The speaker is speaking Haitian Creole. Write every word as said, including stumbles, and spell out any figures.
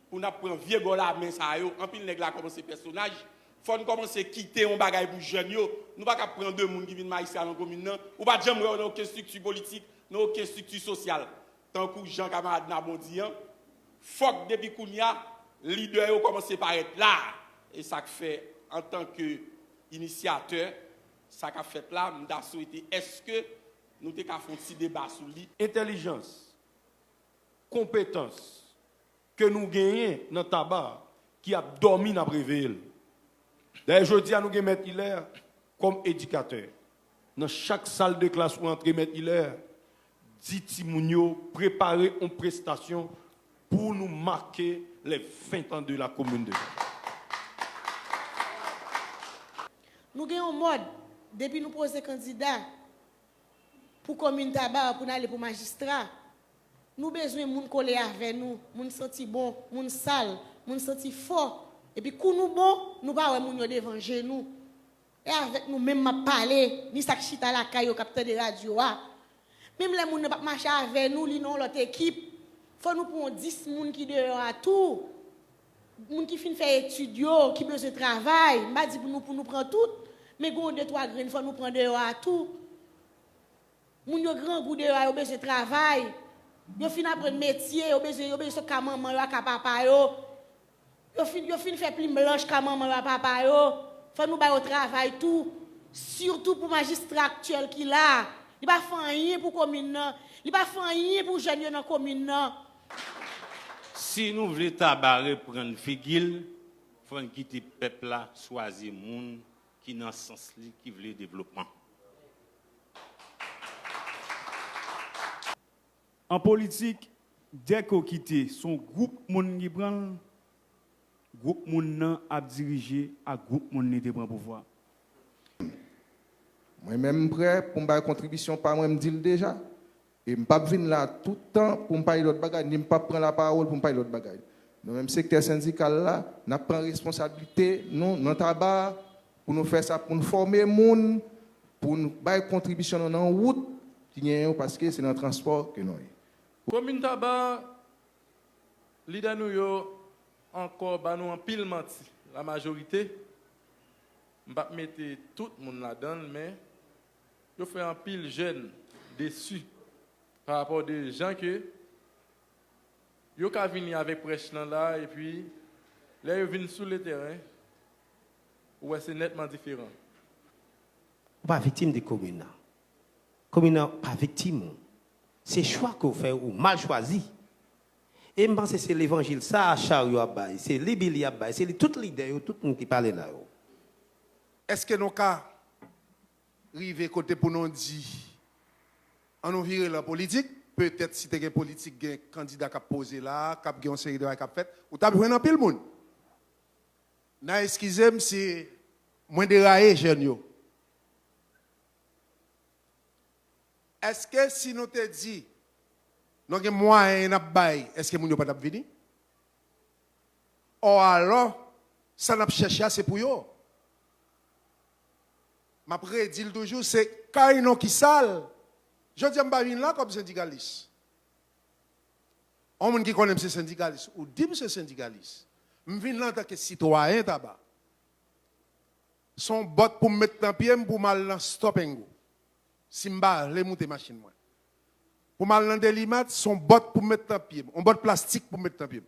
Pou n ap pran vye gòl a men sa yo, anpil nèg la kòmanse pèsonaj. Fò n kòmanse kite yon bagay pou jèn yo. Nou pa ka pran de moun ki vin majistra nan komin nan. Ou pa t janm wè yo nan okenn estrikti politik, nan okenn estrikti sosyal. Tankou jan kamarad Nabon di an, fòk depi kounye a, lidè yo kòmanse parèt la. E sa k fè, antanke inisyatè, sa k ap fèt la, m ta swete èske nou te ka fè yon ti deba sou li. Entèlijans, konpetans ke nou genyen nan Taba ki ap dòmi, n ap reveye l. Dayè, jodi a, nou gen Mèt Ilè kòm edikatè. Nan chak sal de klas ou antre, Mèt Ilè, di timoun yo prepare yon prestasyon pou nou make les vingt ans de la commune de Taba. Nou gen yon mòd, depi nou poze kandida pou komin Taba, pou n ale pou majistra, nou bezwen moun kole avè nou, moun santi bon, moun sal, moun santi fò. Epi kou nou bon, nou pa wè moun yo devan je nou. E avèk nou menm m ap pale, ni sa k chita lakay yo k ap tande radyo a. Menm lè moun nan p ap mache avè nou, li nan yon lòt ekip, fò nou pran yon dis moun ki deyò a tou. Moun ki fin fè etid yo, ki bezwen travay, m pa di pou nou, pou nou pran tout, men gen yon de twa grenn fò nou pran deyò a tou. Moun yo grangou deyò a, yo bezwen travay. Yo fin aprann metye, yo bezwen, yo bezwen sot ka manman yo, aka papa yo. Yo fin, yo fin fè plim blanch ka manman yo a papa yo. Fò nou ba yo travay tou. Sitou pou majistra aktyèl ki la a. Li pa fè anyen pou komin nan. Li pa fè anyen pou jèn yo nan komin nan. Si nou vle Taba reprann figi l, fò n kite pèp la chwazi moun ki nan sans li, ki vle devlopman. An politik, dèke w kite se yon gwoup moun ki pran l, gwoup moun nan ap dirije ak gwoup moun li te pran pouvwa. Mwen menm m prè pou m bay kontribisyon pa mwen, m di l deja. E m p ap vin la tout tan pou m pale lòt bagay, ni m p ap pran lapawòl pou m pale lòt bagay. Nou menm sektè sendikal la, n ap pran responsablite nou nan Taba a, pou nou fè sa, pou nou fòme moun, pou nou bay kontribisyon nou nan wout ki genyen yo, paske se nan transpò ke nou ye. Komin Taba, lidè nou yo ankò ba nou anpil manti, la majorite. M p ap mete tout moun ladan l, men yo fè anpil jèn desi pa rapò de jan ke yo ka vini avèk prèch lan la, epi lè yo vin sou le tèren, ou wè se nètman diferan. Ou pa viktim de komin nan. Komin nan pa viktim ou. Se chwa ke w fè, ou mal chwazi. E m panse se levanjil sa a Charyo ap bay, se li Billy ap bay, se li tout lidè yo, tout moun ki pale la yo. Èske nou ka rive kote pou nou di, an nou vire lan politik? Petèt si te gen politik, gen kandida k ap poze la, k ap gen yon seri de bagay k ap fèt, ou t ap jwenn anpil moun. N a eskize m si mwen deraye jèn yo. Èske si nou te di nou gen mwayen n ap bay, èske moun yo pa t ap vini? Ò alò, sa n ap chèche a se pou yo. M ap redi l toujou, se kay nou ki sal. Jodi a m pa vin la kòm sendikalis. Yon moun ki konnen m se sendikalis, ou di m se sendikalis. M vin la antanke sitwayen Taba. Se yon bòt pou m met nan pye m pou m al nan Stop and Go. Si m pa vle moute machin mwen. Pou m al nan Delimat, se yon bòt pou m met nan pye m. Yon bòt plastik pou m met nan pye m.